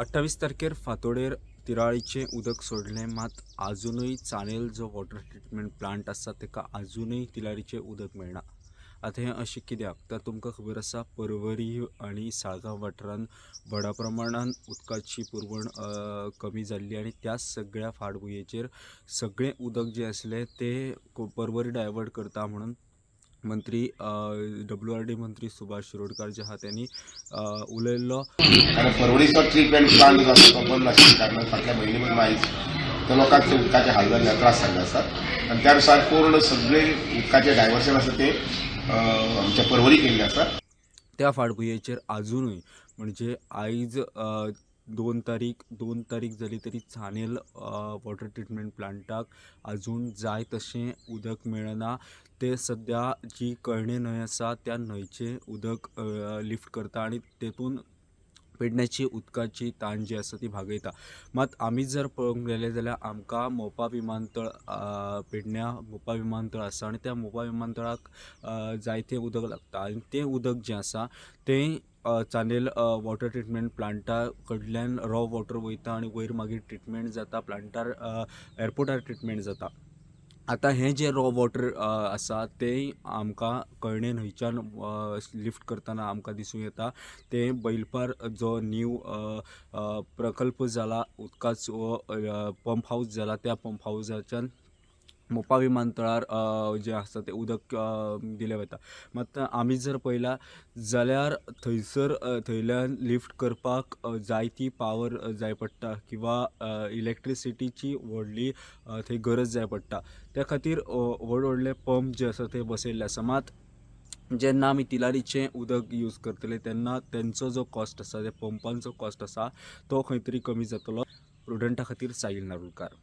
28 तारखेर फांतोडेर तिराळीचें उदक सोडलें. मात आजुनूय चानेल जो वॉटर ट्रिटमेंट प्लांट आसा, ताका आजुनूय तिलारीचें उदक मेळना. आतां हें अशें कित्याक? तर तुमकां खबर आसा, परवरी आनी साळगांव वाठारांत व्हडा प्रमाणान उदकाची पुरवण कमी जाल्ली आनी त्या सगळ्या फाटभुंयेचेर सगळें उदक जें आसलें तें परवरी डायवर्ट करता म्हणून मंत्री, डब्ल्यू आर डी मंत्री सुभाष शिरोडकार जे आहा, त्यांनी उलयल्लो. कारण परवरीचो ट्रिटमेंट प्लांट जो आसा तो बंद आशिल्ल्या कारणान फाटल्या म्हयने भर आयज त्या लोकांक ते उदकाचे हाल जाल्ले, त्रास जाल्ले आसात आनी त्या नुसार पूर्ण सगळे उदकाचे डायवर्सन आसा ते आमच्या परवरी केल्ले आसा. त्या फाटभुंयेचेर आजुनूय, म्हणजे आयज 2 तारीख, 2 तारीख जाली तरी चानेल वॉटर ट्रिटमेंट प्लांटाक आजून जाय तशें उदक मेळना. ते सद्या जी कळणें न्हंय आसा, त्या न्हंयचें उदक लिफ्ट करता आनी तेतून पेडण्याची उदकाची ताण जी आसा ती भागयता. मात आमी जर पळोवंक गेले जाल्यार आमकां मोपा विमानतळ, पेडण्यां मोपा विमानतळ आसा आनी त्या मोपा विमानतळाक जायतें उदक लागता आनी तें उदक जें आसा तें चानेल वॉटर ट्रिटमेंट प्लांटा कडल्यान रॉ वॉटर वयता आनी वयर मागीर ट्रिटमेंट जाता, प्लांटार, एअरपोर्टार ट्रिटमेंट जाता. आतां हें जें रॉ वॉटर आसा तें आमकां कळणें न्हंयच्यान लिफ्ट करतना आमकां दिसूं येता. तें बैलपार जो न्यू प्रकल्प जाला, उदकाचो पंप हावज जाला, त्या पंप हावजाच्यान मोपा विमानतळार जें आसा तें उदक दिलें वता. मात आमी जर पळयलां जाल्यार थंयसर, थंयल्यान लिफ्ट करपाक जायती पावर जाय पडटा किंवां इलेक्ट्रिसिटीची व्हडली थंय गरज जाय पडटा. त्या खातीर व्हड व्हडले पंप जे आसा ते बसयल्ले आसा. मात जेन्ना आमी तिलारीचें उदक यूज करतले, तेन्ना तेंचो जो कॉस्ट आसा, त्या पंपांचो कॉस्ट आसा, तो खंय तरी कमी जातलो. प्रुडंटा खातीर साहील नारुलकार.